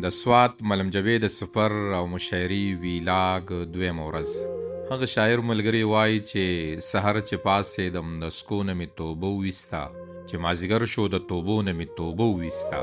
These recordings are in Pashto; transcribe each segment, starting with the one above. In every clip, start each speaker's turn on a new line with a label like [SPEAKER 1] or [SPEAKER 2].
[SPEAKER 1] د سوات ملمجبې د سفر او مشاعرې ویلاګ دویمه ورځ. هغه شاعر ملګری وایي چې سحر چې پاڅېدم د سکو نه مې توبه وویسته، چې مازیګر شو د توبو نه مې توبه وویسته.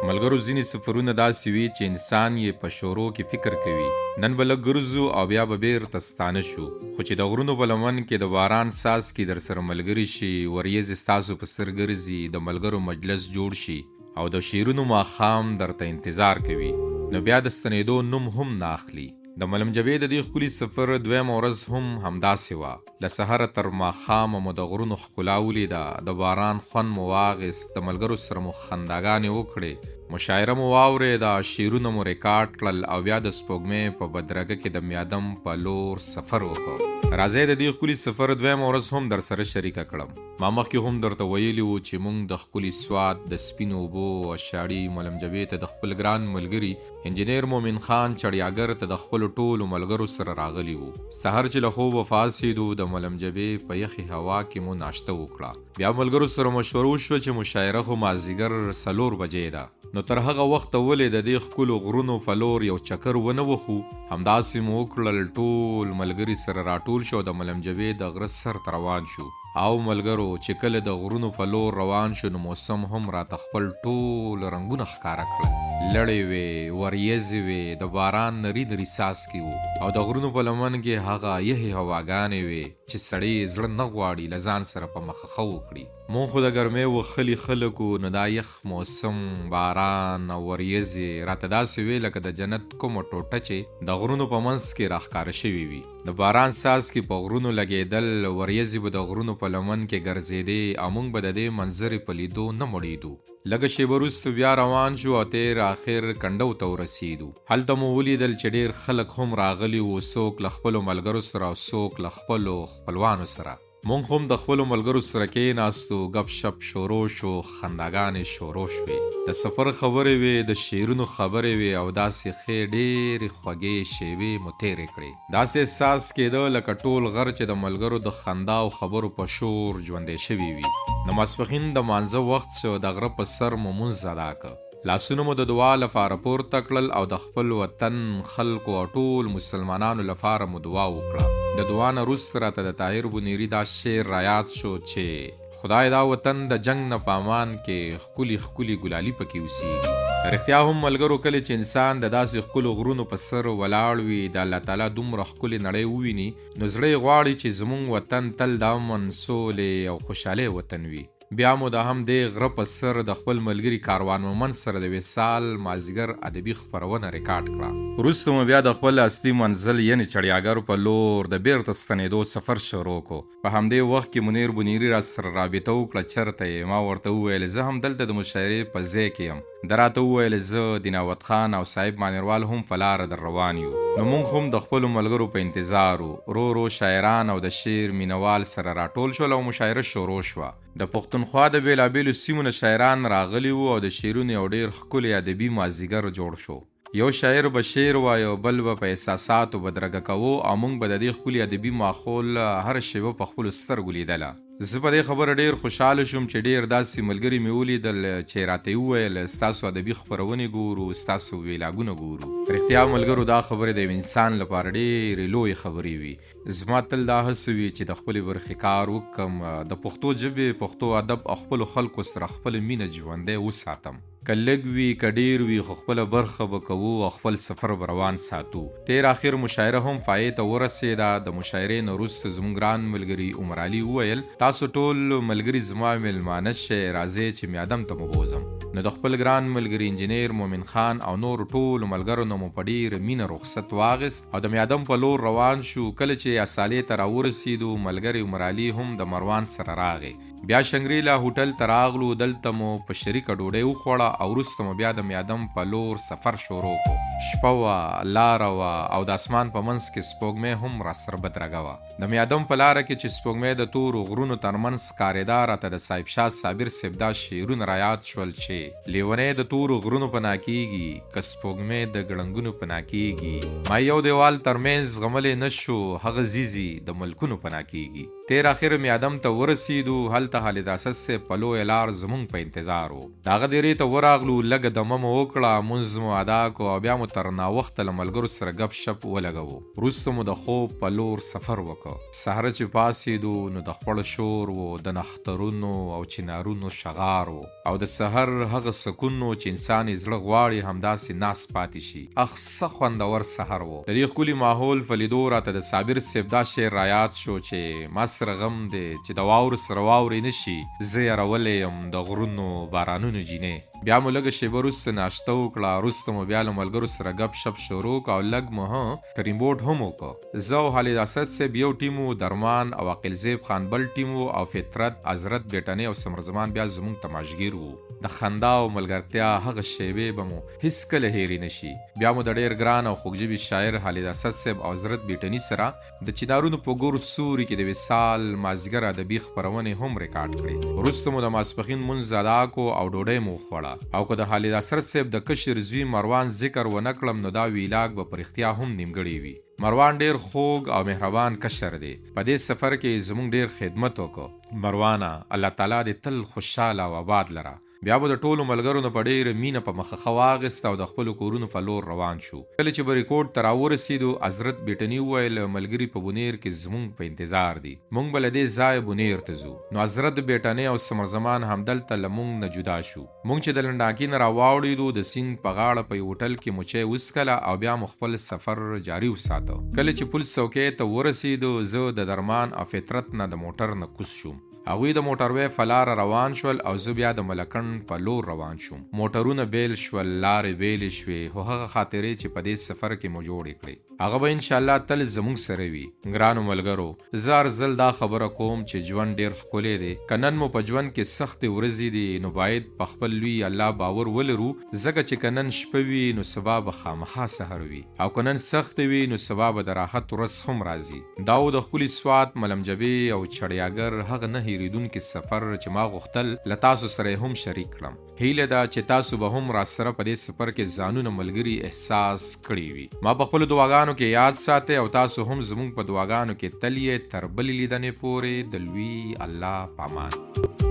[SPEAKER 1] ملګرو ځینې سفرونه داسې وي چې انسان یې په شروع کې فکر کوي نن به لږ ګرځو او بیا به بیرته ستانه شو، خو چې د غرونو په لمن کې د باران څاڅکي درسره ملګري شي، وریځې ستاسو په سر ګرځي، د ملګرو مجلس جوړ شي او د شعرونو ماښام درته انتظار کوي، نو بیا د ستنېدو نوم هم نه اخلي. د ملمجبې د دې ښکلي سفر دویمه ورځ هم همداسې وه. له سحره تر ماښامه مو د غرونو ښکلا ولیده، د باران خوند مو واخیست، د ملګرو سره مو خنداګانې وکړې، مشاعره مو واورېده، شعرونه مو ریکارډ کړل او بیا د سپوږمۍ په بدرګه کې د میادم په لور سفر وکړ. راځئ د دې ښکلي سفر دویمه ورځ هم درسره شریکه کړم. ما مخکې هم درته ویلي وو چې موږ د ښکلي سوات د سپینو اوبو او شاړي ملمجبې ته د خپل ګران ملګري انجنیر مومن خان چړیاګر ته د خپلو ټولو ملګرو سره راغلي وو. سهار چې له خوبه پاڅېدو د ملمجبې په یخې هوا کې مو ناشته وکړه. بیا ملګرو سره مشوره وشوه چې مشاعره خو مازدیګر 4 بجې ده، نو تر هغه وخته ولې د دې ښکلو غرونو په لور یو چکر ونه وخو؟ همداسې مو وکړل، ټول ملګري سره راټول شو او د ملمجبې د غره سر ته روان شو. او ملګرو چې کله د غرونو په لور روان شو نو موسم هم راته خپل ټول رنګونه ښکاره کړل. لړې وې، وریځې وې، د باران نري نري څاڅکي وو او د غرونو په لمن کې هغه یخې هواګانې وې چې سړی یې زړه نه غواړي له ځان سره په مخه ښه وکړي. مونږ خو د ګرمۍ وښلي خلک وو نو دا یخ موسم، باران او وریځې راته داسې وې لکه د جنت کومه ټوټه چې د غرونو په منځ کې راښکاره شوې وي. د باران څاڅکي په غرونو لګېدل، وریځې به د غرونو په لمن کې ګرځېدې او موږ به د دې منظرې په لیدو نه مړېدو. لږه شېبه وروسته بیا روان شو او تېر اخر کنډو ته ورسېدو. هلته مو ولیدل چې ډېر خلک هم راغلي وو، څوک له خپلو ملګرو سره او څوک له خپلو خپلوانو سره. مونږ هم د خپلو ملګرو سره کېناستو، ګپ شپ شروع شو، خنداګانې شروع شوې، د سفر خبرې وې، د شعرونو خبرې وې او داسې ښې ډېرې خوږې شېبې مو تېرې کړې. داسې احساس کېده لکه ټول غر چې د ملګرو د خندا او خبرو په شور ژوندی شوی وي. د ماسپښین د مانځه وخت شو، د غره په سر مو مونځ ادا کړ. لاسونه مو د دعا لپاره پورته کړل او د خپل وطن، خلکو او ټول مسلمانانو لپاره مو دعا وکړه. د دعا نه وروسته راته د طاهر بونیري دا شعر رایاد شو چې، خدای دا وطن د جنګ نه په امان کې، ښکلي ښکلي ګلالي پکې اوسیږي. رښتیا هم ملګرو کله چې انسان د داسې ښکلو غرونو په سر ولاړ وي، د الله تعالی دومره ښکلې نړۍ وویني، نو زړه یې غواړي چې زموږ وطن تل د امن، سولې او خوشحالۍ وطن وي. بیا مو د همدې غره په سر د خپل ملګري کاروان مومند سره د وصال مازیګر ادبي خپرونه ریکارډ کړه. وروسته مو بیا د خپل اصلي منزل یعنې چړیاګر په لور د بیرته ستنیدو سفر شروع کړو. په همدې وخت کې منیر بونیري راسره رابطه وکړه، چرته یې؟ ما ورته وویل زه همدلته د مشاعرې په ځای کې یم. ده راته وویل زه، دیناوت خان او صاحب مانیروال هم په لاره در روان یو. نو مونږ هم د خپلو ملګرو په انتظار وو. ورو ورو شاعران او د شعر مینه وال سره راټول شول او مشاعره شروع شوه. د پښتونخوا د بېلابېلو سیمو نه شاعران راغلي وو او د شعرونو یو ډېر ښکلی ادبي مازیګر جوړ شو. یو شاعر به شعر وایه، بل به په احساساتو بدرګه کوو او مونږ به د دې ښکلي ادبي ماحول هره شېبه په خپلو سترګو لیدله. زه په دې خبره ډېر خوشحاله شوم چې ډېر داسې ملګري مې ولیدل چې راته یې وویل، ستاسو ادبي خپرونې ګورو، ستاسو ویلاګونه ګورو. رښتیا ملګرو دا خبرې د یو انسان لپاره ډېرې لویې خبرې وي. زما تل دا هڅه وي چې د خپلې برخې کار وکړم، د پښتو ژبې، پښتو ادب او خپلو خلکو سره خپله مینه ژوندی وساتم. که لږ وي که ډېر وي خو خپله برخه به کوو او خپل سفر به روان ساتو. تېر اخر مشاعره هم پای ته ورسېده، د مشاعرې نه وروسته زموږ ګران ملګري عمرعلي وویل، تاسو ټول ملګري زما مېلمانه شئ، راځئ چې میادم ته مو بوځم. نو د خپل ګران ملګري انجنیر مومن خان او نورو ټولو ملګرو نه مو په ډېره مینه رخصت واخیست او د میادم په لور روان شو. کله چې اصالې ته راورسېدو، ملګری عمرعلي هم د مروان سره راغی. بیا شنګریلا هوټل ته راغلو، دلته مو په شریکه ډوډۍ وخوړه او وروسته مو بیا د میادم په لور سفر شروع کړو. شپه وه، لاره وه او د اسمان په منځ کې سپوږمۍ هم راسره بدرګه وه. د میادم په لاره کې چې سپوږمۍ د تورو غرونو تر منځ ښکارېده، راته د صاحب شاه صابر صیب دا شعرونه رایاد شول چې. لیونی د تورو غرونو پناه کیږي که سپوږمۍ د ګړنګونو پناه کیږي. ما یو دیوال ترمنځ زغملی نه شو هغه ځي ځي د ملکونو پناه کیږي. تیر اخر میادم ته ورسیدو هلته خالد اسد صیب په لویه لار زمونږ په انتظار وو. د هغه دیرې ته ورغلو لږه دمه مو وکړه لمونځ مو ادا کړو او بیا مو تر ناوخته له ملګرو سره ګپ شپ ولګوو. وروسته مو د خوب په لور سفر وکړ. سهار چې پاڅیدو نو د خوړ شور وو، د نښترونو او چنارونو شغار وو او د سحر هغه سکون وو چې انسان یې زړه غواړي همداسې ناست پاتې شي. اخ څه خوندور سحر وو. د دې ښکلي ماحول په لیدو راته د صابر صیب دا شعر رایاد شو چې ما سره غم دی چې د واورو سره واورې نه شي زه یرولی یم د غرونو بارانونو جینۍ. بیا مو لږه شیبه وروسته ناشته وکړه، وروسته مو بیا له ملګرو سره ګپ شپ شروع کړ او لږ مو هه کریمبوټ هم وکړ. زه او خالد اسد صیب یو ټیم وو، درمان او عقیل زیب خان بل ټیم وو او فطرت، حضرت بیټنی او ثمرزمان بیا زموږ تماشګیر وو. د خندا او ملګرتیا هغه شیبې به مو هیڅکله هیرې نه شي. بیا مو د ډیر ګران او خوږ ژبي شاعر خالد اسد صیب او حضرت بیټني سره د چنارونو په ګور سوري کې د وصال مازیګر ادبي خپرونې هم ریکارډ کړې. وروسته مو د ماسپښین لمونځ ادا کړو او ډوډۍ مو وخوړه. او که د خالد اسد صیب د کشر زوی مروان ذکر ونه کړم نو دا ویلاګ به په رښتیا هم نیمګړی وي. مروان ډیر خوږ او مهربان کشر دی. په دې سفر کې یې زموږ ډیر خدمت وکړ. مروانه! الله تعالی دې تل خوشحاله او اباد لره. بیا مو د ټولو ملګرو نه په ډېره مینه په مخه ښه واخیسته او د خپلو کورونو په لور روان شو. کله چې بریکوټ ته راورسېدو، حضرت بیټني وویل، ملګري په بونیر کې زموږ په انتظار دي. موږ به له دې ځایه بونیر ته ځو. نو حضرت بیټنی او ثمرزمان همدلته له موږ نه جدا شو. موږ چې د لنډاکي نه راواوړېدو، د سیند په غاړه په یو هوټل کې مو چای وڅکله او بیا مو خپل سفر جاري وساته. کله چې پل څوکۍ ته ورسېدو، زه د درمان او فطرت نه د موټر نه کوز شوم. هغوی د موټروی فه لاره روان شول او زه بیا د ملکنډ په لور روان شوم. موټرونه بېل شول، لارې بېلې شوې، خو هغه خاطرې چې په دې سفر کې مو جوړې کړې، هغه به انشاالله تل زموږ سره وي. ګرانو ملګرو! زه هر ځل دا خبره کوم چې ژوند ډېر ښکلی دی. که نن مو په ژوند کې سختې ورځې دي، نو باید په خپل لوی الله باور ولرو، ځکه چې که نن شپه وي، نو سبا به خامخا سحر وي او که نن سختې وي، نو سبا به د راحت ورځ هم راځي. دا و د ښکلي سوات، ملمجبې او چړیاګر هغه نه هېرېدونکي سفر چې ما غوښتل له تاسو سره یې هم شریک کړم. هیله ده چې تاسو به هم راسره په دې سفر کې ځانونه ملګري احساس کړي وي. ما په خپلو دعاګانو کې یاد ساتئ او تاسو هم زموږ په دعاګانو کې تل یې. تر بلې لیدنې پورې د لوی الله په امان.